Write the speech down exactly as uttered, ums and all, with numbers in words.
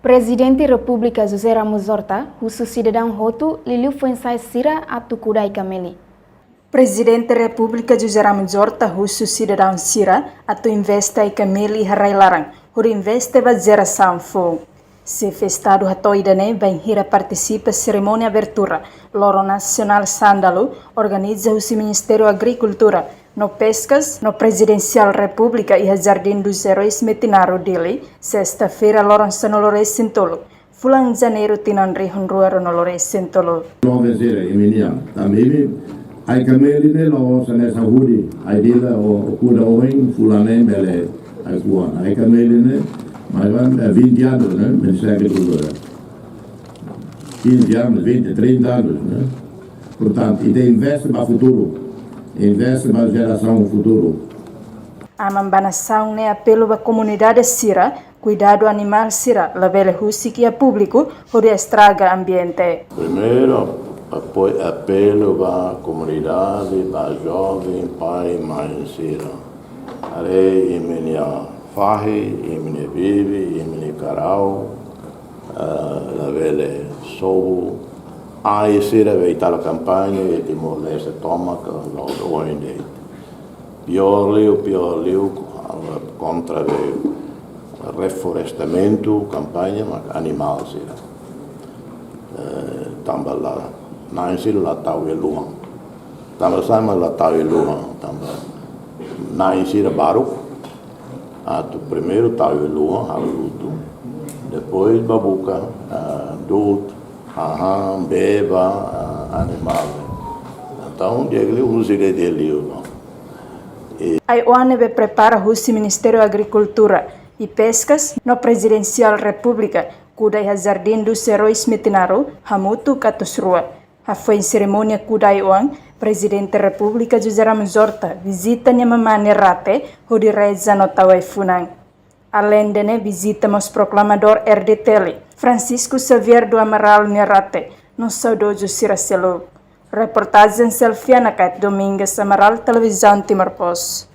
Prezidente Repúblika José Ramos Horta husu sidadaun hotu liuliu foin-sa'e sira atu kuda ai-kameli. Prezidente Repúblika José Ramos Horta husu sidadaun sira atu investe ai-kameli iha rai-laran, hodi investe ba jerasaun foun. Xefe Estadu hato'o ida-ne'e bainhira partisipa serimónia abertura Loron Nasionál Sándalu, organiza husi Ministériu Agrikultura no Peskas no Prezidensiál Repúblika iha Jardim dos Heróis Metinaro, Dili, sesta-feira, loron sanulu-resin-tolu, fulan Janeiru, tinan rihun rua ruanulu-resin-tolu. Loven sira imi-nian. Tanba imi, ai-kameli ne'e la'ós hanesan hudi, ai-dila o, o kuda ohin, fulan neen bele ai-kuan. Ai-kameli ne'e, mai wan, eh, vinte anos, né? Ministériu Agrikultura. Quinze anos, vinte, trinta anos, né? Portantu, ita investe ba futuru. Investe ba jerasaun futuru. Aman ba nasaun ne'e apelu ba komunidade sira kuidadu animál sira, labele husik iha públiku hodi estraga ambiente. Primeiru, apo-, apelu ba komunidade, ba joven, pai, mãe sira. Haree imi-nia fahi, imi-nia bibi, imi-nia karau, ah, labele sobu ai sira be ita halo kampaña iha Timor-Leste tomak, loron ohin de'it. Piór liu, piór liu, kontra be reflorestamentu, kampaña mak animál sira. Eh, tanba la, na'in sira la tau iha luhan. Tanba sá mak la tau iha luhan, tanba na'in sira baruk, atu primeiru tau iha luhan, halo lutu. Depois ba buka, ah, du'ut, hahán, bee ba, ah, animál. Entaun, di'ak liu husik de'it iha liur, no? Ai-oan ne'ebé prepara husi Ministériu Agrikultura i Peskas no Prezidensiál Repúblika kuda iha Jardim dos Heróis Metinaro hamutuk atus rua. Hafoin serimónia kuda ai-oan, Prezidente Repúblika José Ramos Horta vizita nia mamá nia rate hodi reza no tau ai-funan. Aleinde ne'e, vizita mós proklamadór R D T L, Francisco Xavier do Amaral nia rate, no saudozu sira seluk. Reportajen Selfiana Kait Domingas Amaral, Televizaun Timor Post.